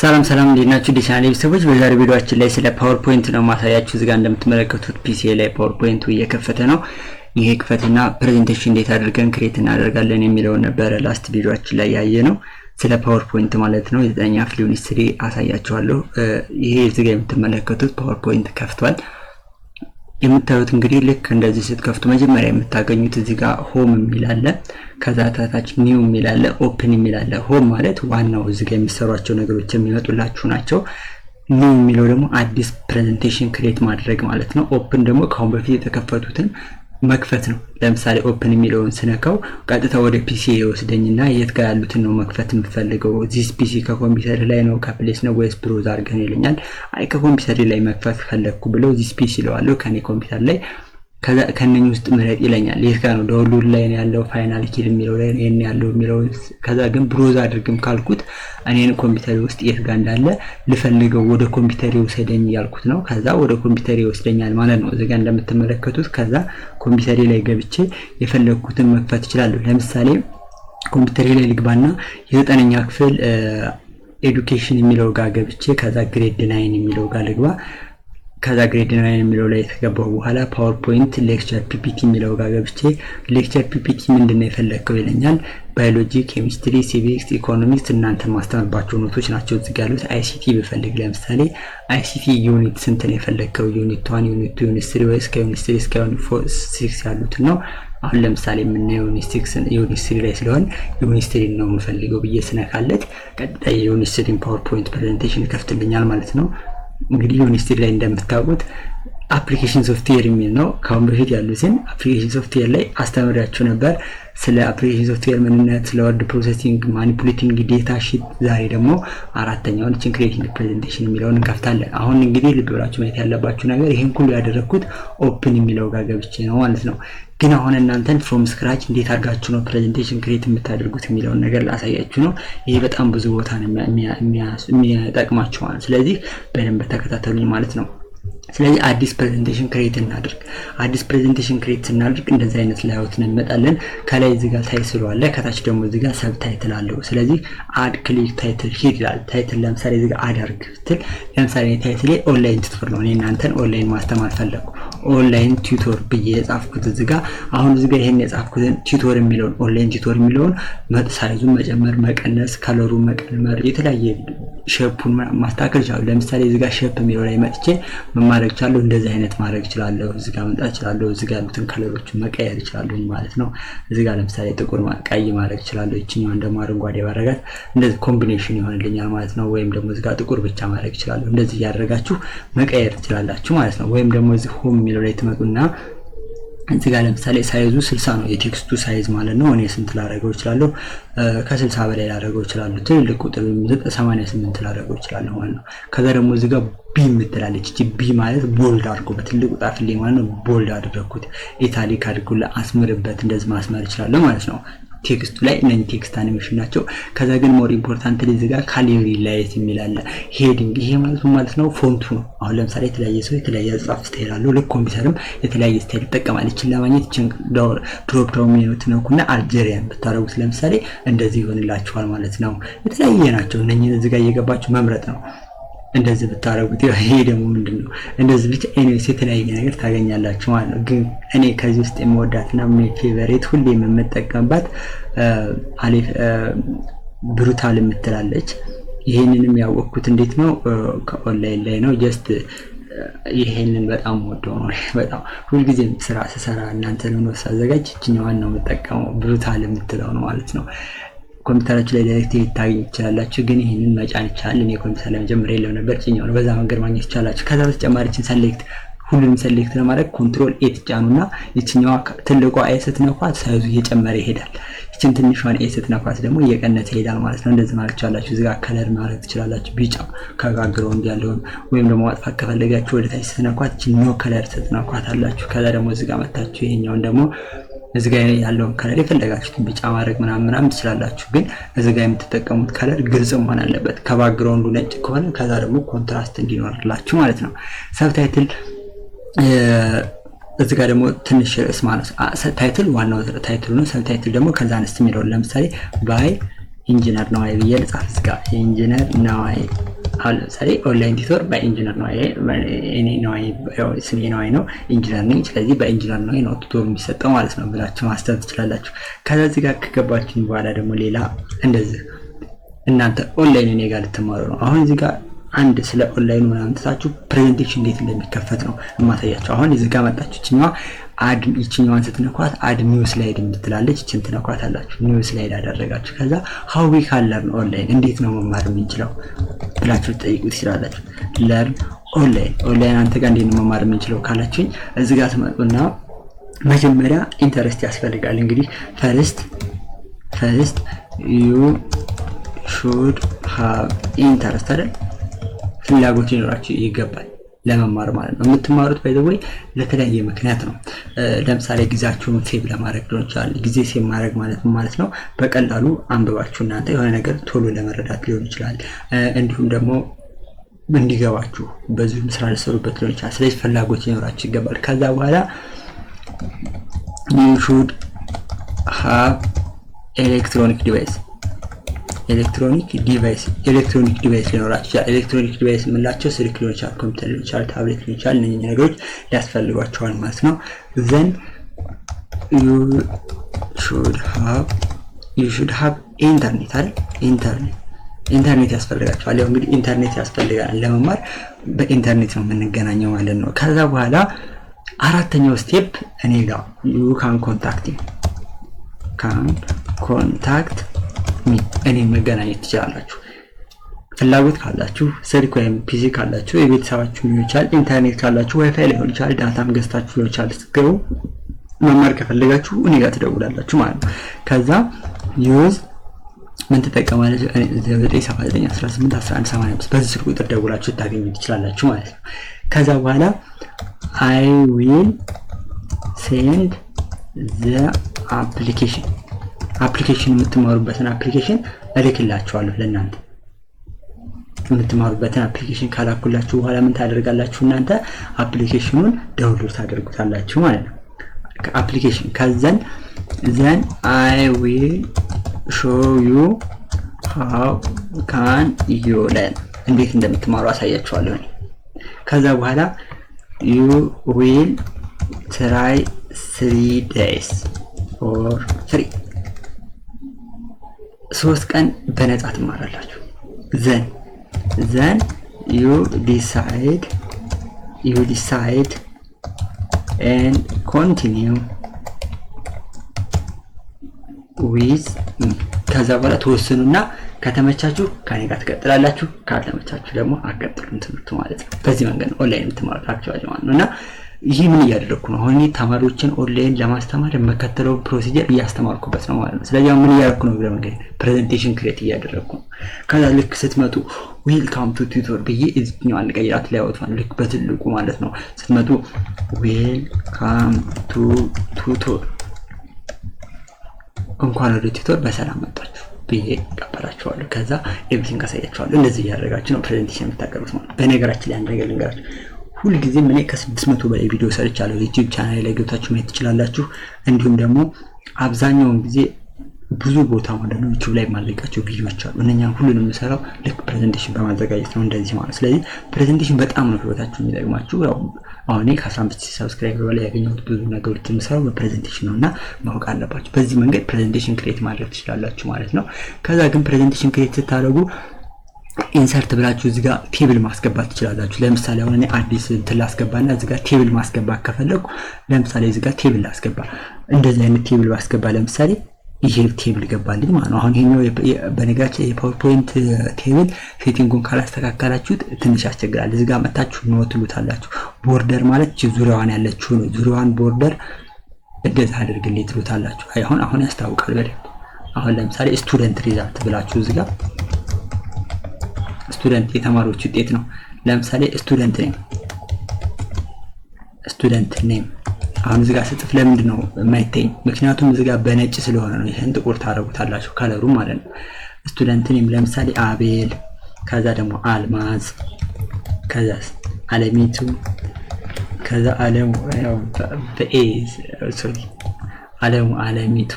ሰላም ሰላም፣ እንዴት ናችሁ? ዲሻኔ ቤተሰቦች፣ በዛሬው ቪዲዮአችን ላይ ስለ PowerPoint ነው ማሳያችሁ። እዚህ ጋር እንደምትመለከቱት PC ላይ PowerPoint ኡ እየከፈተ ነው። ይሄ ክፈትና presentation እንዴት አድርገን create እናደርጋለን የሚለውን ነበረ last ቪዲዮአችን ላይ ያየነው፣ ስለ PowerPoint ማለት ነው። የዘጠነኛ ክፍል unit 3 አሳያችኋለሁ። ይሄ እዚህ ጋር የምትመለከቱት PowerPoint ከፍቷል። የምታዩት እንግዲህ ልክ እንደዚህ ስትከፍቱ መጀመሪያ የምታገኙት እዚህ ጋር home የሚል አለ። ከዛ ታች new የሚል አለ፣ open የሚል አለ። Home ማለት ዋናው እዚህ ጋር የሚሰሯቸው ነገሮች የሚመጡላችሁ ናቸው። New የሚለው ደግሞ አዲስ presentation create ማድረግ ማለት ነው። Open ደግሞ ከአሁን በፊት የተከፈቱትን መክፈት ነው። ለምሳሌ open የሚለውን ስነካው ቀጥታ ወደ PC ይወስደኝና የት ጋር ያሉትን ነው መክፈት የምፈልገው? This PC ከኮምፒውተር ላይ ነው፣ ከ place ነው ወይስ browse አድርገን ይለኛል። አይ፣ ከኮምፒውተር ላይ መክፈት ፈለግኩ ብለው this PC ይለዋለሁ። ከኔ ኮምፒውተር ላይ ከነኝ ውስጥ ምረጥ ይለኛል። የት ጋር ነው? Download ላይ ነው ያለው፣ final ኪል የሚለው ላይ ነው ያለው የሚለው። ከዛ ግን browse አድርግም ካልኩት እኔን ኮምፒውተር ውስጥ የት ጋር እንዳለ ልፈልገው፣ ወደ ኮምፒውተር ይወሰደኝ እያልኩት ነው። ከዛ ወደ ኮምፒውተር ይወስደኛል ማለት ነው። እዚህ ጋር እንደምትመለከቱት ከዛ ኮምፒውተሬ ላይ ገብቼ የፈለግኩትን መክፈት እችላለሁ። ለምሳሌ ኮምፒውተሬ ላይ ልግባና የዘጠነኛ ክፍል education የሚለው ጋር ገብቼ ከዛ grade 9 የሚለው ጋር ልግባ። ከዛ grade 9 የሚለው ላይ የተገባው በኋላ PowerPoint lecture PPT የሚለው ጋር ገብቼ lecture PPT ምንድን ነው የፈለግከው ይለኛል። Biology፣ chemistry፣ civics፣ economics እናንተ ማስተምርባቸው note ኦች ናቸው እዚህ ያሉት። ICT ብፈልግ ለምሳሌ ICT unit ስንት ነው የፈለግከው? Unit 1፣ unit 2፣ unit 3 ወይስ ከ unit 3 እስከ unit 6 ያሉትን ነው? አሁን ለምሳሌ የምናየው unit 6፣ unit 3 ላይ ስለሆን unit 3 ነው የምፈልገው ብዬ ስነካለት ቀጥታ የ unit 3 PowerPoint presentation ይከፍትልኛል ማለት ነው። እንግዲህ unit 3 ላይ እንደምታውቁት application ሶፍትዌር የሚል ነው። ከአሁን በፊት ያሉትን application software ላይ አስተምሪያችሁ ነበር፣ ስለ application software ምንነት፣ ስለ word processing፣ manipulating data sheet። ዛሬ ደግሞ አራተኛውን ችን creating presentation የሚለውን እንከፍታለን። አሁን እንግዲህ ልብ ብላችሁ ማየት ያለባችሁ ነገር ይህን ሁሉ ያደረግኩት open የሚለው ጋር ገብቼ ነው ማለት ነው። ግን አሁን እናንተን from scratch እንዴት አድርጋችሁ ነው presentation create የምታደርጉት የሚለውን ነገር ላሳያችሁ ነው። ይሄ በጣም ብዙ ቦታ ነው የሚጠቅማችሁ ማለት። ስለዚህ በደንብ ተከታተሉኝ ማለት ነው። ስለዚህ አዲስ presentation create እናድርግ። አዲስ presentation create ስናደርግ እንደዚህ አይነት layout ነው የሚመጣልን። ከላይ እዚህ ጋር title ኡ አለ፣ ከታች ደግሞ እዚህ ጋር subtitle አለው። ስለዚህ add click title here ይላል። Title ለምሳሌ እዚህ ጋር add አድርግ ብትል ለምሳሌ title ኤ online tutor ነው። እኔ እናንተን ኦንላይን ማስተማር ፈለግኩ። Online tutor ብዬ የጻፍኩት እዚህ ጋር፣ አሁን እዚህ ጋር ይሄን የጻፍኩትን tutor የሚለውን፣ online tutor የሚለውን size ኡን መጨመር፣ መቀነስ፣ color ኡን መቀመር፣ የተለያየ shape ኡን ማስተካከል ይችላሉ። ለምሳሌ እዚህ ጋር shape የሚለው ላይ መጥቼ ምን ማድረግ እችላለሁ? እንደዚህ አይነት ማድረግ እችላለሁ። እዚህ ጋር መምጣት እችላለሁ። እዚህ ጋር ያሉትን color ኦችን መቀየር እችላለሁ ማለት ነው። እዚህ ጋር ለምሳሌ ጥቁር ቀይ ማድረግ እችላለሁ። ይችኛዋን ደግሞ አረንጓዴ ባረጋት እንደዚህ combination ይሆንልኛል ማለት ነው። ወይም ደግሞ እዚህ ጋር ጥቁር ብቻ ማድረግ እችላለሁ። እንደዚህ እያደረጋችሁ መቀየር ትችላላችሁ ማለት ነው። ወይም ደግሞ እዚህ home የሚለው ላይ ትመጡና እዚህ ጋር ለምሳሌ size ኡ 60 ነው የ text ኡ size ማለት ነው። እኔ ስንት ላደርገው እችላለሁ? ከ60 በላይ ላደርገው እችላለሁ። ትልልቅ ቁጥር 88 ላደርገው እችላለሁ ማለት ነው። ከዛ ደግሞ እዚህ ጋር B የምትላለች፣ እቺ B ማለት bold አድርጎ በትልቁ ጻፍልኝ ማለት ነው። Bold አደረግኩት። Italic አድርጎ አስምርበት፣ እንደዚህ ማስመር እችላለሁ ማለት ነው። Text ኡ ላይ እነኚህ text animation ናቸው። ከዛ ግን more important እዚህ ጋር Calibri Light የሚል አለ። Heading ይሄ ማለት ምን ማለት ነው? Font ኡ ነው። አሁን ለምሳሌ የተለያየ ሰው የተለያየ አጻጻፍ style አለው። ልክ ኮምፒውተርም የተለያየ style ይጠቀማል። ይችን ለማግኘት ይችን drop down menu ትነኩና Algerian ብታደርጉት ለምሳሌ እንደዚህ ይሆንላችኋል ማለት ነው። የተለያየ ናቸው። እነኚህን እዚህ ጋር እየገባችሁ መምረጥ ነው። እንደዚህ ብታደርጉት ይሄ ደግሞ ምንድን ነው? እንደዚህ ብቻ anyways የተለያየ ነገር ታገኛላችሁ ማለት ነው። ግን እኔ ከዚህ ውስጥ የምወዳትና favorite ሁሌ የምጠቀምባት አሌፍ Brutal የምትላለች። ይሄንንም ያወቅኩት እንዴት ነው? ከኦንላይን ላይ ነው። Just ይሄንን በጣም ወደው ነው። በጣም ሁልጊዜም ስራ ስሰራ፣ እናንተ ነው ሳዘጋጅ እችኛዋን ነው የምጠቀመው፣ Brutal የምትለው ነው ማለት ነው። ኮምፒውተራችሁ ላይ direct ልታገኙ ይችላላችሁ፣ ግን ይህንን መጫን ይቻላል። እኔ ኮምፒውተር ላይ መጀመሪያ የለም ነበር፣ ጭኛው ነው። በዛ መንገድ ማግኘት ይቻላችሁ። ከዛ በተጨማሪ ይችን select፣ ሁሉንም select ለማድረግ control A ትጫኑና ይችኛዋ ትልቋ A ስትነኳት size ኡ እየጨመረ ይሄዳል። ይችን ትንሿን A ስትነኳት ደግሞ እየቀነሰ ይሄዳል ማለት ነው። እንደዚህ ማድረግ ትችላላችሁ። እዚህ ጋር color ማድረግ ትችላላችሁ፣ ቢጫ ከ background ያለውን። ወይም ደግሞ ማጥፋት ከፈለጋችሁ ወደ ታች ስትነኳት ይችን no color ስትነኳት አላችሁ። ከዛ ደግሞ እዚህ ጋር መታችሁ ይሄኛውን ደግሞ እዚህ ጋር ያለውን color የፈለጋችሁትን ቢጫ ማድረግ ምናምን ምናምን ትችላላችሁ። ግን እዚህ ጋር የምትጠቀሙት color ግልጽ መሆን አለበት። ከ background ኡ ነጭ ከሆነ ከዛ ደግሞ contrast እንዲኖርላችሁ ማለት ነው። Subtitle እዚህ ጋር ደግሞ ትንሽ ርዕስ ማለት፣ title ዋናው title ኡ ነው። Subtitle ደግሞ ከዛ አነስ የሚለውን ለምሳሌ by ኢንጂነር ነዋይ ብዬ ልጻፍ እዚህ ጋር፣ ኢንጂነር ነዋይ። አሁን ለምሳሌ online tutor by ኢንጂነር ነዋይ፣ እኔ ነዋይ፣ ስሜ ነዋይ ነው፣ ኢንጂነር ነኝ። ስለዚህ በኢንጂነር ነዋይ ነው tutor የሚሰጠው ማለት ነው ብላችሁ ማሰብ ትችላላችሁ። ከዛ እዚህ ጋር ከገባችሁ በኋላ ደግሞ ሌላ እንደዚህ እናንተ ኦንላይን እኔ ጋር ልትማሩ ነው። አሁን እዚህ ጋር አንድ ስለ ኦንላይኑ ምናምን ትታችሁ presentation እንዴት እንደሚከፈት ነው የማሳያችሁ። አሁን እዚህ ጋር መጣችሁ፣ ይችኛዋ add፣ ይችኛዋን ስትነኳት add new slide የምትላለች፣ ይችን ትነኳት አላችሁ። New slide አደረጋችሁ። ከዛ how we can learn online፣ እንዴት ነው መማር የምንችለው ብላችሁ ልትጠይቁ ትችላላችሁ። Learn online፣ online አንተ ጋር እንዴት ነው መማር የምንችለው ካላችሁኝ እዚህ ጋር ትመጡና መጀመሪያ interest ያስፈልጋል። እንግዲህ first you should have interest አይደል? ፍላጎት ሊኖራችሁ ይገባል ለመማር ማለት ነው። የምትማሩት by the way ለተለያየ ምክንያት ነው። ለምሳሌ ጊዜያችሁን save ለማድረግ ሊሆን ይችላል። ጊዜ save ማድረግ ማለት ማለት ነው በቀላሉ አንብባችሁ እናንተ የሆነ ነገር ቶሎ ለመረዳት ሊሆን ይችላል። እንዲሁም ደግሞ እንዲገባችሁ በዚሁም ስራ ልሰሩበት ሊሆን ይችላል። ስለዚህ ፍላጎት ሊኖራችሁ ይገባል። ከዛ በኋላ you should have electronic device፣ electronic device ሊኖራችሁ ይችላል። Electronic device የምንላቸው ስልክ ሊሆን ይችላል፣ ኮምፒውተር ሊሆን ይችላል፣ ታብሌት ሊሆን ይችላል። እነኚህ ነገሮች ሊያስፈልጓቸዋል ማለት ነው። Then you should have internet አይደል? ኢንተርኔት ያስፈልጋቸዋል። ያው እንግዲህ ኢንተርኔት ያስፈልጋል፣ ለመማር በኢንተርኔት ነው የምንገናኘው ማለት ነው። ከዛ በኋላ አራተኛው step እኔ ጋር you can contact me፣ እኔን መገናኘት ትችላላችሁ። ፍላጎት ካላችሁ፣ ስልክ ወይም PC ካላችሁ፣ የቤተሰባችሁ ሊሆን ይችላል፣ ኢንተርኔት ካላችሁ፣ ዋይፋይ ሊሆን ይችላል፣ data ም ገዝታችሁ ሊሆን ይችላል። ስትገቡ መማር ከፈለጋችሁ እኔ ጋር ትደውላላችሁ ማለት ነው። ከዛ use ምን ትጠቀማለች? 979181185 በዚህ ስልክ ቁጥር ደውላችሁ ልታገኙ ትችላላችሁ ማለት ነው። ከዛ በኋላ I will send the application፣ የምትማሩበትን application እልክላችኋለሁ ለእናንተ። የምትማሩበትን application ካላኩላችሁ በኋላ ምን ታደርጋላችሁ? እናንተ application ኑን download ታደርጉታላችሁ ማለት ነው። Application ከዘን then I will show you how can you learn፣ እንዴት እንደምትማሩ አሳያችኋለሁ። ከዛ በኋላ you will try 3 days for free፣ 3 ቀን በነፃ ትማራላችሁ። Then you decide and continue with። ከዛ በኋላ ትወስኑና ከተመቻችሁ ከኔ ጋር ትቀጥላላችሁ፣ ካልተመቻችሁ ደግሞ አትቀጥሉም ትምህርቱ ማለት ነው። በዚህ መንገድ ነው ኦንላይን የምትማሩት actually ማለት ነው። እና ይህ ምን እያደረግኩ ነው? አሁን እኔ ተማሪዎችን ኦንላይን ለማስተማር የምከተለውን procedure እያስተማርኩበት ነው ማለት ነው። ስለዚህ አሁን ምን እያደረግኩ ነው? ብለህ መንገድ presentation create እያደረግኩ ነው። ከዛ ልክ ስትመጡ welcome to tutor ብዬ እዚህኛዋን ልቀይራት layout ልክ በትልቁ ማለት ነው። ስትመጡ welcome to tutor፣ እንኳን ወደ tutor በሰላም መጣችሁ ብዬ እቀበላችኋለሁ። ከዛ everything አሳያችኋለሁ። እንደዚህ እያደረጋችሁ ነው presentation የምታቀርቡት ማለት ነው። በነገራችን ላይ አንድ ነገር ልንገራችሁ። ሁልጊዜም እኔ ከ600 በላይ ቪዲዮ ሰርቻለሁ። YouTube channel ላይ ገብታችሁ ማየት ትችላላችሁ። እንዲሁም ደግሞ አብዛኛውን ጊዜ ብዙ ቦታ ማለት ነው YouTube ላይ የማለቃቸው ቪዲዮዎች አሉ። እነኛን ሁሉንም የምሰራው ልክ presentation በማዘጋጀት ነው እንደዚህ ማለት። ስለዚህ presentation በጣም ነው ህይወታችሁ የሚጠቅማችሁ። ያው አሁን እኔ ከ15 ሺህ subscriber በላይ ያገኘሁት ብዙ ነገሮች የምሰራው በ presentation ነው እና ማወቅ አለባችሁ። በዚህ መንገድ presentation create ማድረግ ትችላላችሁ ማለት ነው። ከዛ ግን presentation create ስታደርጉ insert ብላችሁ እዚህ ጋር table ማስገባት ትችላላችሁ። ለምሳሌ አሁን እኔ አዲስ እንትን ላስገባና እዚህ ጋር table ማስገባት ከፈለኩ፣ ለምሳሌ እዚህ ጋር table ላስገባ፣ እንደዚህ አይነት table ባስገባ ለምሳሌ ይሄ table ገባልኝ ማለት ነው። አሁን ይሄኛው በነገራችን የ PowerPoint table setting ኡን ካላስተካከላችሁት ትንሽ ያስቸግራል። እዚህ ጋር መታችሁ no ትሉታላችሁ። Border ማለት ዙሪያዋን ያለችው ነው። ዙሪያዋን border እንደዛ አድርግልኝ ትሉታላችሁ። አሁን ያስታውቃል በደንብ። አሁን ለምሳሌ student result ብላችሁ እዚህ ጋር student የተማሪዎች ውጤት ነው። ለምሳሌ student name አሁን እዚህ ጋር ስጽፍ ለምንድን ነው የማይታይኝ? ምክንያቱም እዚህ ጋር በነጭ ስለሆነ ነው። ይህን ጥቁር ታደርጉታላችሁ color ኡ ማለት ነው። Student name ለምሳሌ አቤል፣ ከዛ ደግሞ አልማዝ፣ ከዛ አለሚቱ፣ ከዛ አለሙ፣ በ A sorry፣ አለሙ፣ አለሚቱ።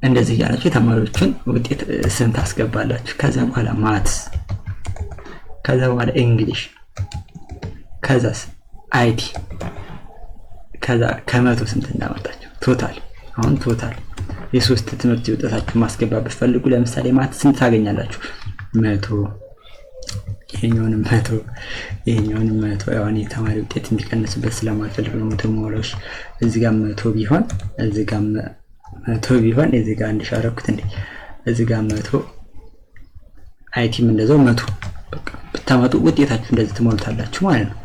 እንደዚህ እያላችሁ የተማሪዎቹን ውጤት ስም ታስገባላችሁ። ከዛ በኋላ maths፣ ከዛ በኋላ English፣ ከዛስ IT፣ ከዛ ከ100 ስንት እንዳመጣችሁ total። አሁን total የሶስት ትምህርት ውጤታችሁ ማስገባት ብትፈልጉ ለምሳሌ math ስንት ታገኛላችሁ? 100፣ ይሄኛውንም 100፣ ይሄኛውንም 100። ያው እኔ ተማሪ ውጤት እንዲቀንስበት ስለማልፈልግ ነው 100 ሞላሽ። እዚህ ጋር 100 ቢሆን፣ እዚህ ጋር 100 ቢሆን፣ እዚህ ጋር አንድ ሻረኩት እንዴ፣ እዚህ ጋር 100፣ IT ም እንደዛው 100። በቃ ብታመጡ ውጤታችሁ እንደዚህ ትሞሉታላችሁ ማለት ነው።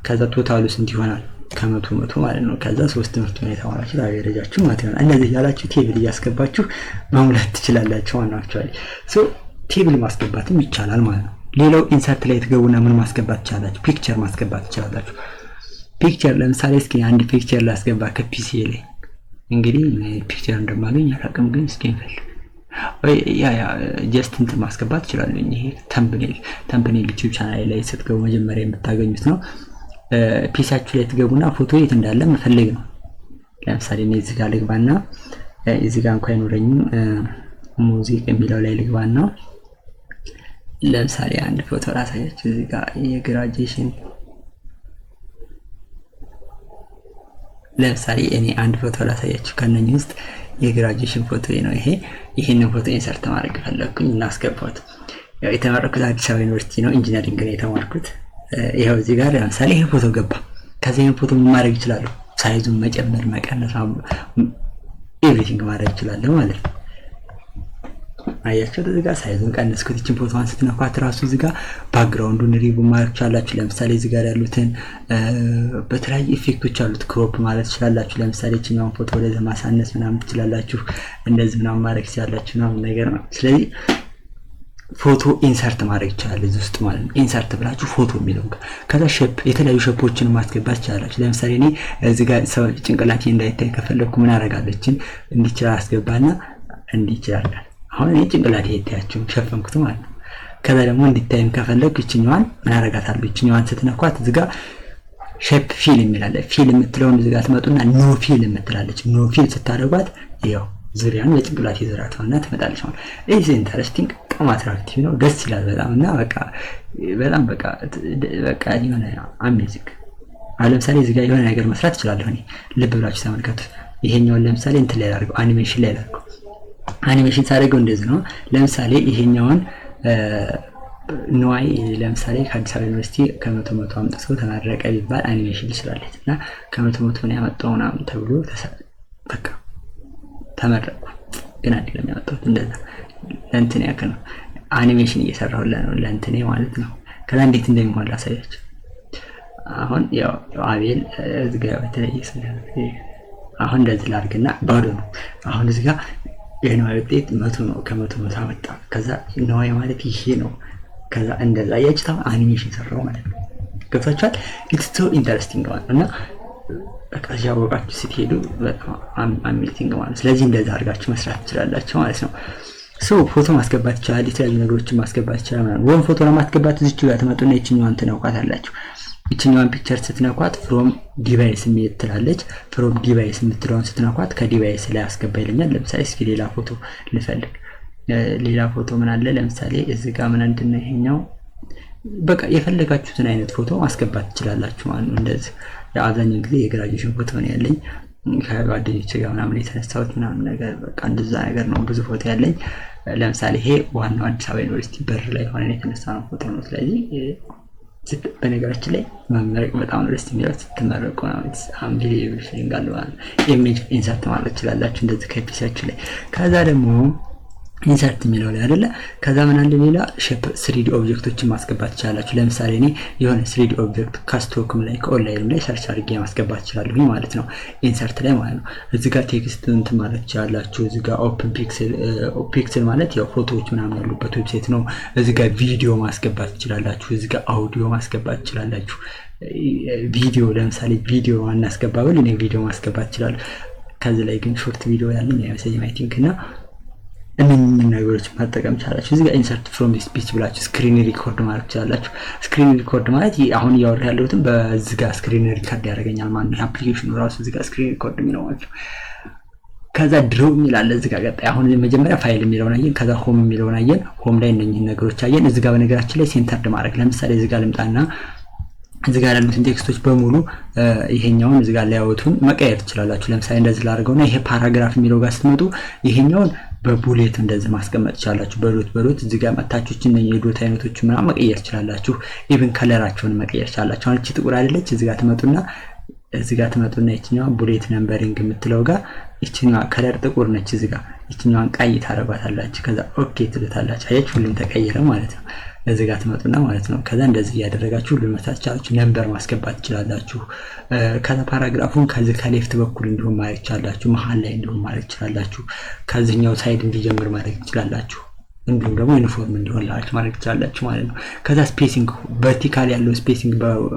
ከዛ total ኡ ስንት ይሆናል? ከ100 100 ማለት ነው። ከዛ ሶስት ትምህርት ነው የተማራችሁ average ኣችሁ ማለት ይሆናል። እንደዚህ ያላችሁ table እያስገባችሁ መሙላት ትችላላችሁ ማለት ነው። Actually so table ማስገባትም ይቻላል ማለት ነው። ሌላው insert ላይ ትገቡና ምን ማስገባት ትችላላችሁ? Picture ማስገባት ትችላላችሁ። Picture ለምሳሌ እስኪ አንድ picture ላስገባ ከ PC ላይ። እንግዲህ picture እንደማገኝ አላውቅም፣ ግን እስኪ እንፈልግ። Yeah, just እንትን ማስገባት ትችላለሁ። ይሄ thumbnail YouTube channel ላይ ስትገቡ መጀመሪያ የምታገኙት ነው። PC ያችሁ ላይ ትገቡና ፎቶ የት እንዳለ መፈለግ ነው። ለምሳሌ እኔ እዚህ ጋር ልግባና፣ እዚህ ጋር እንኳን አይኖረኝም፣ music የሚለው ላይ ልግባና ለምሳሌ አንድ ፎቶ ላሳያችሁ። እዚህ ጋር የ graduation፣ ለምሳሌ እኔ አንድ ፎቶ ላሳያችሁ። ከነኚህ ውስጥ የ graduation ፎቶ ነው ይሄ። ይሄንን ፎቶ insert ማድረግ ፈለግኩኝ እና አስገባሁት። ያው የተመረኩት አዲስ አበባ ዩኒቨርሲቲ ነው፣ engineering ነው የተማርኩት። ይኸው እዚህ ጋር ለምሳሌ ይሄ ፎቶ ገባ። ከዚህ ይሄን ፎቶ ምን ማድረግ እችላለሁ? Size ኡን መጨመር፣ መቀነስ፣ everything ማድረግ እችላለሁ ማለት ነው። አያችሁ፣ እዚህ ጋር size ኡን ቀነስኩት። ይችን ፎቶዋን ስትነኳት ራሱ እዚህ ጋር ባክግራውንዱን ሪቡ ማድረግ ትችላላችሁ። ለምሳሌ እዚህ ጋር ያሉትን በተለያዩ effect ኦች አሉት crop ማለት ትችላላችሁ። ለምሳሌ ይችኛውን ፎቶ ወደዚህ ማሳነስ ምናምን ትችላላችሁ። እንደዚህ ምናምን ማድረግ ትችላላችሁ ምናምን ነገር ነው። ስለዚህ ፎቶ insert ማድረግ ይቻላል እዚህ ውስጥ ማለት ነው። Insert ብላችሁ ፎቶ የሚለው ጋር፣ ከዛ shape፣ የተለያዩ shape ኦችን ማስገባት ትችላላችሁ። ለምሳሌ እኔ እዚህ ጋር ሰው ጭንቅላቴ እንዳይታይ ከፈለኩ ምን አደርጋለሁ? ይችን እንዲችል አስገባና እንዲችል አደርጋለሁ። አሁን እኔ ጭንቅላቴ አይታያችሁም፣ ሸፈንኩት ማለት ነው። ከዛ ደግሞ እንዲታይም ከፈለኩ ይችኛዋን ምን አደርጋታለሁ? ይችኛዋን ስትነኳት እዚህ ጋር shape fill የሚል አለ። Fill የምትለውን እዚህ ጋር ትመጡና no fill የምትላለች። No fill ስታደርጓት ይኸው ዙሪያን በጭንቅላቴ ዙሪያ ትሆንና ትመጣለች ማለት ነው። ይህ interesting፣ በጣም attractive ነው፣ ደስ ይላል በጣም። እና በቃ በጣም በቃ የሆነ amazing። አሁን ለምሳሌ እዚህ ጋር የሆነ ነገር መስራት እችላለሁ እኔ። ልብ ብላችሁ ተመልከቱ። ይሄኛውን ለምሳሌ እንትን ላይ ላድርገው፣ አኒሜሽን ላይ ላድርገው። አኒሜሽን ሳደርገው እንደዚህ ነው። ለምሳሌ ይሄኛውን ንዋይ ለምሳሌ ከአዲስ አበባ ዩኒቨርሲቲ ከ100 100 አምጥቶ ተመረቀ ቢባል አኒሜሽን ልስራለት እና ከ100 100 ነው ያመጣው ምናምን ተብሎ በቃ ተመረቁ። ግን አይደለም ያመጣሁት፣ እንደዛ ለእንትን ያክል ነው። አኒሜሽን እየሰራሁለት ነው ለእንትኔ ማለት ነው። ከዛ እንዴት እንደሚሆን ላሳያችሁ። አሁን ያው አቤል እዚህ ጋር በተለየ አሁን እንደዚህ ላድርግና ባዶ ነው። አሁን እዚህ ጋር የንዋይ ውጤት 100 ነው፣ ከ100 100 አመጣ። ከዛ ንዋይ ማለት ይሄ ነው። ከዛ እንደዛ አያችሁት፣ አሁን አኒሜሽን ሰራው ማለት ነው። ገብታችኋል? It's so interesting ማለት ነው። እና በቃ እያወቃችሁ ስትሄዱ በጣም amazing ማለት ነው። ስለዚህ እንደዛ አድርጋችሁ መስራት ትችላላችሁ ማለት ነው። So ፎቶ ማስገባት ይቻላል፣ የተለያዩ ነገሮችን ማስገባት ይቻላል ማለት ነው። ወይም ፎቶ ለማስገባት እዚች ጋር ትመጡና ይችኛዋን ትነኳታላችሁ። ይችኛዋን picture ስትነኳት from device የሚል ትላለች። From device የምትለውን ስትነኳት ከ device ላይ አስገባ ይለኛል። ለምሳሌ እስኪ ሌላ ፎቶ ልፈልግ። ሌላ ፎቶ ምን አለ? ለምሳሌ እዚህ ጋር ምን አንድ ነው ይሄኛው። በቃ የፈለጋችሁትን አይነት ፎቶ ማስገባት ትችላላችሁ ማለት ነው። እንደዚህ አብዛኛውን ጊዜ የ graduation ፎቶ ነው ያለኝ፣ ከጓደኞቼ ጋር ምናምን የተነሳሁት ምናምን ነገር፣ በቃ እንደዛ ነገር ነው ብዙ ፎቶ ያለኝ። ለምሳሌ ይሄ ዋናው አዲስ አበባ ዩኒቨርሲቲ በር ላይ ሆነን የተነሳ ነው ፎቶ ነው። ስለዚህ በነገራችን ላይ መመረቅ በጣም ነው ደስ የሚለው። ስትመረቁ ነው unbelievable feeling አለው ማለት ነው። Image insert ማለት ትችላላችሁ እንደዚህ ከ PC ያችሁ ላይ። ከዛ ደግሞ insert የሚለው ላይ አይደለ? ከዛ ምን አለ ሌላ? Shape፣ 3D object ኦችን ማስገባት ትችላላችሁ። ለምሳሌ እኔ የሆነ 3D object ከ stock ም ላይ ከኦንላይንም ላይ search አድርጌ ማስገባት እችላለሁ ማለት ነው። Insert ላይ ማለት ነው። እዚህ ጋር text እንትን ማለት ትችላላችሁ። እዚህ ጋር open pixel፣ pixel ማለት ያው ፎቶዎች ምናምን ያሉበት website ነው። እዚህ ጋር ቪዲዮ ማስገባት ትችላላችሁ። እዚህ ጋር አውዲዮ ማስገባት ትችላላችሁ። ቪዲዮ ለምሳሌ ቪዲዮ አናስገባ ብል እኔ ቪዲዮ ማስገባት እችላለሁ። ከዚህ ላይ ግን short video ያለኝ አይመስለኝም I think። እና እነኝህን ነገሮች መጠቀም ቻላችሁ። እዚህ ጋር insert from speech ብላችሁ screen record ማለት ትችላላችሁ። Screen record ማለት አሁን እያወራ ያለሁትም በዚህ ጋር screen record ያደርገኛል ማለት ነው። Application ኑ ራሱ እዚህ ጋር screen record የሚለው ማለት ነው። ከዛ draw የሚል አለ እዚህ ጋር ቀጣይ። አሁን መጀመሪያ ፋይል የሚለውን አየን፣ ከዛ home የሚለውን አየን። Home ላይ እነኝህን ነገሮች አየን። እዚህ ጋር በነገራችን ላይ centered ማድረግ፣ ለምሳሌ እዚህ ጋር ልምጣና እዚህ ጋር ያሉትን text ኦች በሙሉ ይሄኛውን እዚህ ጋር layout ኡን መቀየር ትችላላችሁ። ለምሳሌ እንደዚህ ላድርገውና ይሄ paragraph የሚለው ጋር ስትመጡ ይሄኛውን በ bullet እንደዚህ ማስቀመጥ ትችላላችሁ። በ dot በ dot እዚህ ጋር መታችሁ እነኚህ የ dot አይነቶች ምናምን መቀየር ትችላላችሁ። Even color ኣቸውን መቀየር ትችላላችሁ። አሁን እቺ ጥቁር አይደለች? እዚህ ጋር ትመጡና ይችኛዋ bullet numbering የምትለው ጋር ይችኛዋ color ጥቁር ነች። እዚህ ጋር ይችኛዋን ቀይ ታደርጓታላችሁ። ከዛ okay ትሉታላችሁ። አያችሁ፣ ሁሉም ተቀየረ ማለት ነው። እዚህ ጋር ትመጡና ማለት ነው። ከዛ እንደዚህ እያደረጋችሁ ሁሉን መስራት ትችላላችሁ። Number ማስገባት ትችላላችሁ። ከዛ paragraph ኡን ከዚህ ከ left በኩል እንዲሁም ማድረግ ትችላላችሁ። መሀል ላይ እንዲሁም ማድረግ ትችላላችሁ። ከዚህኛው side እንዲጀምር ማድረግ ትችላላችሁ። እንዲሁም ደግሞ ዩኒፎርም እንዲሆንላችሁ ማድረግ ትችላላችሁ ማለት ነው። ከዛ spacing፣ vertical ያለው spacing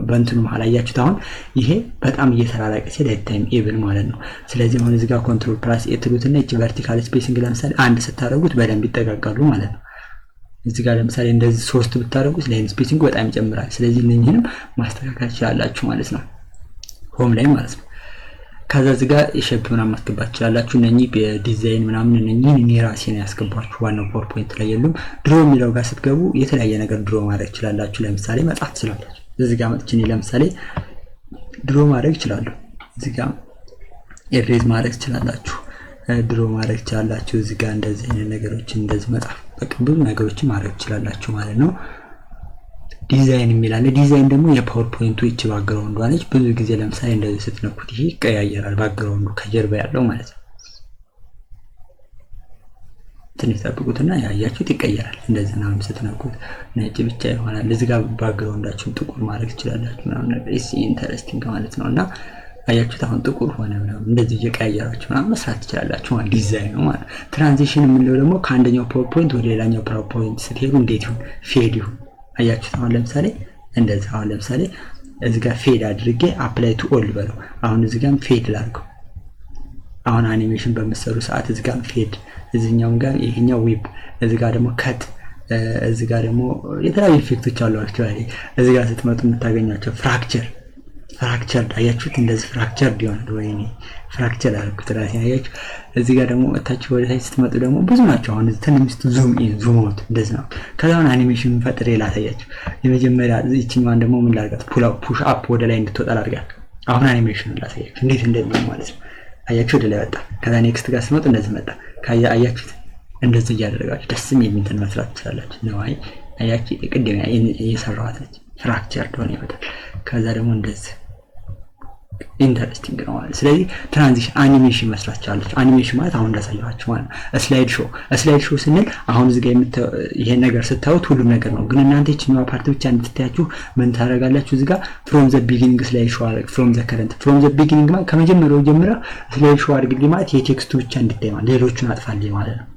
በእንትኑ መሀል አያችሁት። አሁን ይሄ በጣም እየተራራቀ ሲሄድ አይታይም even ማለት ነው። ስለዚህ አሁን እዚህ ጋር control plus A ትሉትና ይቺ vertical spacing ለምሳሌ አንድ ስታደርጉት በደንብ ይጠጋጋሉ ማለት ነው። እዚህ ጋር ለምሳሌ እንደዚህ ሶስት ብታደርጉት line spacing በጣም ይጨምራል። ስለዚህ እነኝህንም ማስተካከል ትችላላችሁ ማለት ነው፣ home ላይ ማለት ነው። ከዛ እዚህ ጋር የ shape ምናምን ማስገባት ትችላላችሁ። እነኚህ በዲዛይን ምናምን እነኚህን እኔ ራሴ ነው ያስገባችሁ። ዋናው PowerPoint ላይ የሉም። Draw የሚለው ጋር ስትገቡ የተለያየ ነገር draw ማድረግ ትችላላችሁ። ለምሳሌ መጻፍ ትችላላችሁ። እዚህ ጋር መጥቼ እኔ ለምሳሌ draw ማድረግ እችላለሁ። እዚህ ጋር erase ማድረግ ትችላላችሁ። Draw ማድረግ ትችላላችሁ። እዚህ ጋር እንደዚህ አይነት ነገሮችን እንደዚህ መጻፍ፣ በቃ ብዙ ነገሮችን ማድረግ ትችላላችሁ ማለት ነው። ዲዛይን የሚል አለ። ዲዛይን ደግሞ የ PowerPoint ኡ ይቺ background ዷ ነች። ብዙ ጊዜ ለምሳሌ እንደዚህ ስትነኩት ይሄ ይቀያየራል፣ background ኡ ከጀርባ ያለው ማለት ነው። ትንሽ ጠብቁትና ያያችሁት ይቀየራል። እንደዚህ ምናምን ስትነኩት ነጭ ብቻ ይሆናል። እዚህ ጋር background ኣችሁን ጥቁር ማድረግ ትችላላችሁ ምናምን ነገር፣ interesting ማለት ነው። እና አያችሁት፣ አሁን ጥቁር ሆነ ምናምን፣ እንደዚህ እየቀያየራችሁ ምናምን መስራት ትችላላችሁ ማለት ዲዛይኑ ማለት። Transition የምንለው ደግሞ ከአንደኛው PowerPoint ወደ ሌላኛው PowerPoint ስትሄዱ እንዴት ይሁን፣ fade ይሁን። አያችሁት፣ አሁን ለምሳሌ እንደዚህ፣ አሁን ለምሳሌ እዚህ ጋር fade አድርጌ apply to all በለው። አሁን እዚህ ጋር fade ላድርገው። አሁን አኒሜሽን በምትሰሩ ሰዓት እዚህ ጋር fade፣ እዚህኛውም ጋር ይሄኛው wipe፣ እዚህ ጋር ደግሞ cut፣ እዚህ ጋር ደግሞ የተለያዩ effect ኦች አሉ። Actually እዚህ ጋር ስትመጡ የምታገኟቸው fracture፣ fracture አያችሁት? እንደዚህ fracture ይሆናል። ወይኔ፣ fracture አልኩት ራሴ፣ አያችሁ። እዚህ ጋር ደግሞ እታች ወደ ታች ስትመጡ ደግሞ ብዙ ናቸው። አሁን ትንሽ zoom in፣ zoom out እንደዚህ ነው። ከዛ አሁን አኒሜሽን ፈጥሬ ላሳያችሁ። የመጀመሪያ ይችኛዋን ደግሞ ምን ላድርጋት? Push up ወደ ላይ እንድትወጣ ላድርጋት። አሁን አኒሜሽን ላሳያችሁ እንዴት እንደሚሆን ማለት ነው። አያችሁ፣ ወደ ላይ ወጣ። ከዛ next ጋር ስትመጡ እንደዚህ መጣ። አያችሁት? እንደዚህ እያደረጋችሁ ደስ የሚል እንትን መስራት ትችላላችሁ። ነው አይ፣ አያችሁ፣ ቅድም እየሰራኋት ነች። Fracture ሆነ ይመጣል። ከዛ ደግሞ እንደዚህ interesting ነው ማለት። ስለዚህ transition animation መስራት ቻላችሁ። አኒሜሽን ማለት አሁን እንዳሳየኋችሁ ማለት ነው። Slide show፣ slide show ስንል አሁን እዚህ ጋር ይሄን ነገር ስታዩት ሁሉም ነገር ነው። ግን እናንተ ይችኛዋ part ብቻ እንድትታያችሁ ምን ታደርጋላችሁ? እዚህ ጋር from the beginning slide show አድርግ፣ from the current፣ from the beginning ማለት ከመጀመሪያው ጀምረህ slide show አድርግልኝ ማለት የ text ኡ ብቻ እንድታይ ማለት፣ ሌሎቹን አጥፋልኝ ማለት ነው።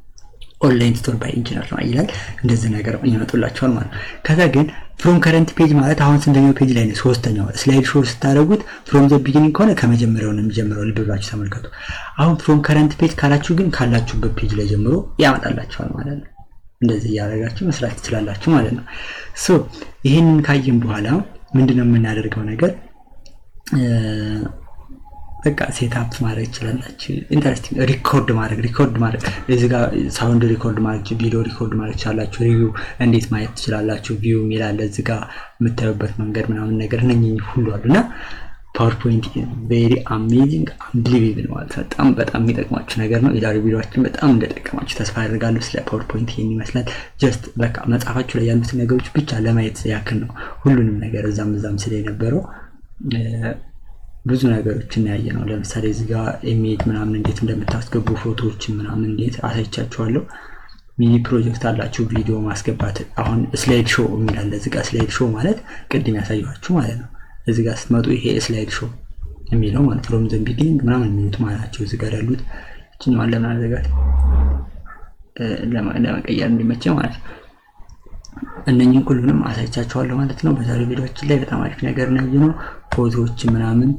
Online tutor by engineer ነው ይላል። እንደዚህ ነገር ይመጡላቸዋል ማለት ነው። ከዛ ግን from current page ማለት አሁን ስንተኛው page ላይ ነው? ሶስተኛው። Slide show ስታደርጉት from the beginning ከሆነ ከመጀመሪያው ነው የሚጀምረው። ልብ ብላችሁ ተመልከቱ። አሁን from current page ካላችሁ ግን ካላችሁበት page ላይ ጀምሮ ያመጣላችኋል ማለት ነው። እንደዚህ እያደረጋችሁ መስራት ትችላላችሁ ማለት ነው። So ይህንን ካየን በኋላ ምንድነው የምናደርገው ነገር? በቃ setup ማድረግ ትችላላችሁ። Interesting record ማድረግ፣ እዚህ ጋር sound record ማድረግ፣ ቪዲዮ record ማድረግ ትችላላችሁ። Review እንዴት ማየት ትችላላችሁ። View የሚል አለ እዚህ ጋር፣ የምታዩበት መንገድ ምናምን ነገር እነኝህ ሁሉ አሉ። እና PowerPoint very amazing, unbelievable ማለት በጣም በጣም የሚጠቅማችሁ ነገር ነው። የዛሬው ቪዲዮችን በጣም እንደጠቀማችሁ ተስፋ አደርጋለሁ። ስለ PowerPoint ይሄን ይመስላል። Just በቃ መጽሐፋችሁ ላይ ያሉትን ነገሮች ብቻ ለማየት ያክል ነው። ሁሉንም ነገር እዛም እዛም ስለ የነበረው ብዙ ነገሮችን ያየ ነው። ለምሳሌ እዚህ ጋር image ምናምን እንዴት እንደምታስገቡ፣ ፎቶዎችን ምናምን እንዴት አሳይቻችኋለሁ። Mini project አላችሁ፣ ቪዲዮ ማስገባት። አሁን slide show የሚል አለ እዚህ ጋር። Slide show ማለት ቅድም ያሳየኋችሁ ማለት ነው። እዚህ ጋር ስትመጡ ይሄ slide show የሚለው ማለት from the beginning ምናምን የሚሉት ማለት ናቸው። እዚህ ጋር ያሉት ይችኛዋን ለምን አዘጋት፣ ለመቀየር እንዲመቸ ማለት ነው። እነኝህን ሁሉንም አሳይቻችኋለሁ ማለት ነው። በዛሬው ቪዲዮችን ላይ በጣም አሪፍ ነገር ነው ያየነው። ፎቶዎች ምናምን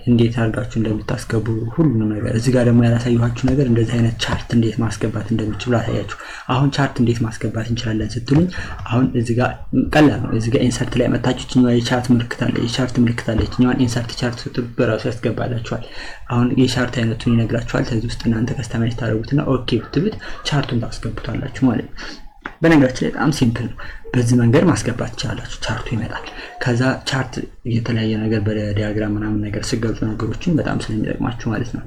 እንዴት አድርጋችሁ እንደምታስገቡ ሁሉንም ነገር። እዚህ ጋር ደግሞ ያላሳየኋችሁ ነገር እንደዚህ አይነት chart እንዴት ማስገባት እንደምትችሉ አሳያችሁ። አሁን chart እንዴት ማስገባት እንችላለን ስትሉኝ፣ አሁን እዚህ ጋር ቀላል ነው። እዚህ ጋር insert ላይ መታችሁ ይችኛዋ የ chart ምልክት አለ፣ የ chart ምልክት አለ። ይችኛዋን insert chart ስትሉ በራሱ ያስገባላችኋል። አሁን የ chart አይነቱን ይነግራችኋል። ከዚህ ውስጥ እናንተ customize ታደርጉትና okay ብትሉት chart ኡን ታስገቡታላችሁ ማለት ነው። በነገራችን ላይ በጣም simple ነው። በዚህ መንገድ ማስገባት ትችላላችሁ። Chart ኡ ይመጣል። ከዛ chart የተለያየ ነገር በ diagram ምናምን ነገር ስገልጹ ነገሮችን በጣም ስለሚጠቅማችሁ ማለት ነው።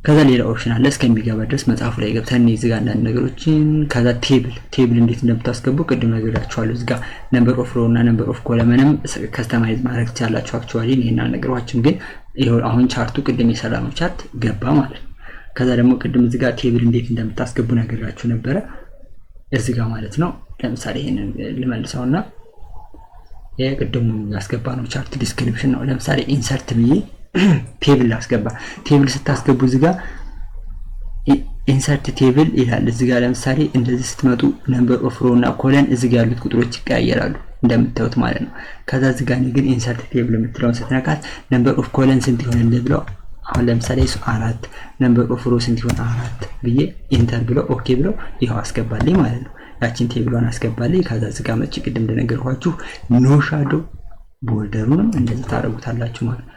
ከዛ ሌላ option አለ። እስከሚገባ ድረስ መጽሐፉ ላይ ገብተን እዚህ ጋር አንዳንድ ነገሮችን፣ ከዛ table እንዴት እንደምታስገቡ ቅድም ነግሬያችኋለሁ። እዚህ ጋር number of row እና number of column ም customize ማድረግ ትችላላችሁ። Actually ይሄን አልነገርኳችሁም፣ ግን ይኸው አሁን chart ኡ ቅድም የሰራነው chart ገባ ማለት ነው። ከዛ ደግሞ ቅድም እዚህ ጋር table እንዴት እንደምታስገቡ ነግሬያችሁ ነበረ እዚህ ጋር ማለት ነው። ለምሳሌ ይሄንን ልመልሰውና የቅድሙ ያስገባነው chart description ነው። ለምሳሌ insert ብዬ table ላስገባ። Table ስታስገቡ እዚህ ጋር insert table ይላል። እዚህ ጋር ለምሳሌ እንደዚህ ስትመጡ number of row እና column እዚህ ጋር ያሉት ቁጥሮች ይቀያየራሉ እንደምታዩት ማለት ነው። ከዛ እዚህ ጋር ግን insert table የምትለውን ስትነካት number of column ስንት ይሆንልህ ብለው፣ አሁን ለምሳሌ እሱ አራት፣ number of row ስንት ይሆን አራት ብዬ enter ብለው okay ብለው ይኸው አስገባልኝ ማለት ነው። ያችን table ኧን አስገባልኝ። ከዛ እዚህ ጋር መጥቼ ቅድም እንደነገርኳችሁ no shadow፣ border ኡንም እንደዚህ ታደርጉታላችሁ ማለት ነው።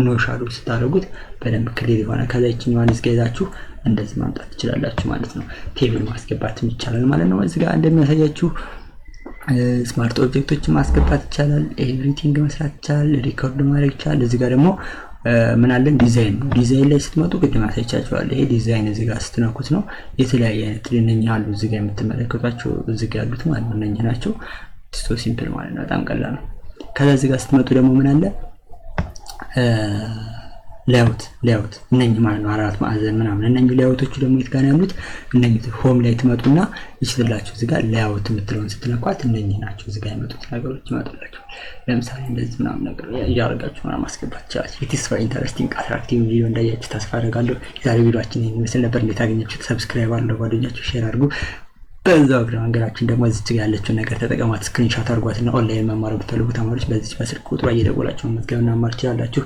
No shadow ስታደርጉት በደንብ clear የሆነ፣ ከዛ ይችኛዋን እዚህ ጋር ይዛችሁ እንደዚህ ማምጣት ትችላላችሁ ማለት ነው። Table ማስገባትም ይቻላል ማለት ነው። እዚህ ጋር እንደሚያሳያችሁ smart object ኦችን ማስገባት ይቻላል። Everything መስራት ይቻላል። Record ማድረግ ይቻላል። እዚህ ጋር ደግሞ ምን አለን? ዲዛይን ነው። ዲዛይን ላይ ስትመጡ ቅድም አሳይቻችኋለሁ። ይሄ ዲዛይን እዚህ ጋር ስትነኩት ነው የተለያየ አይነት እነኚህ አሉ። እዚህ ጋር የምትመለከቷቸው እዚህ ጋር ያሉት ማለት ነው እነኚህ ናቸው። So simple ማለት ነው። በጣም ቀላል ነው። ከዛ እዚህ ጋር ስትመጡ ደግሞ ምን አለ? Layout እነኚህ ማለት ነው፣ አራት ማዕዘን ምናምን። እነኚህ layout ኦቹ ደግሞ የት ጋር ያሉት? እነኚህ home ላይ ትመጡና ይችላላችሁ እዚህ ጋር layout የምትለውን ስትነኳት እነኚህ ናቸው እዚህ ጋር የመጡት ነገሮች ይመጡላችኋል። ለምሳሌ እንደዚህ ምናምን ነገር እያደረጋችሁ ምናምን ማስገባት ይችላል። It's very interesting, attractive ቪዲዮ እንዳያችሁ ተስፋ አደርጋለሁ። የዛሬ ቪዲዮአችን ይህን ይመስል ነበር። እንዴት አገኛችሁት? Subscribe አድርጉ፣ ለጓደኞቻችሁ share አድርጉ። በዛው እግረ መንገዳችን ደግሞ እዚች ጋር ያለችውን ነገር ተጠቀሟት፣ screenshot አድርጓትና ኦንላይን መማር የምትፈልጉ ተማሪዎች በዚች በስልክ ቁጥሯ እየደወላችሁ መመዝገብና መማር ትችላላችሁ።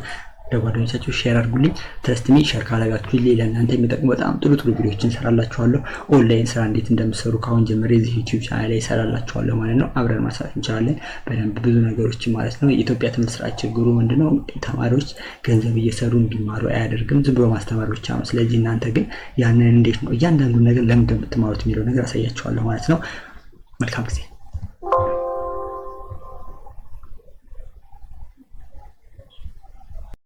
ለጓደኞቻችሁ share አድርጉልኝ። Trust me፣ share ካላጋችሁ ለእናንተ የሚጠቅሙ በጣም ጥሩ ጥሩ ቪዲዮዎችን እሰራላችኋለሁ። ኦንላይን ስራ እንዴት እንደምሰሩ ከአሁን ጀምሬ እዚህ YouTube channel ላይ እሰራላችኋለሁ ማለት ነው። አብረን መስራት እንችላለን በደንብ ብዙ ነገሮችን ማለት ነው። የኢትዮጵያ ትምህርት ስርዓት ችግሩ ምንድነው? ተማሪዎች ገንዘብ እየሰሩ እንዲማሩ አያደርግም። ዝም ብሎ ማስተማር ብቻ ነው። ስለዚህ እናንተ ግን ያንን እንዴት ነው እያንዳንዱን ነገር ለምን እንደምትማሩት የሚለው ነገር አሳያችኋለሁ ማለት ነው። መልካም ጊዜ።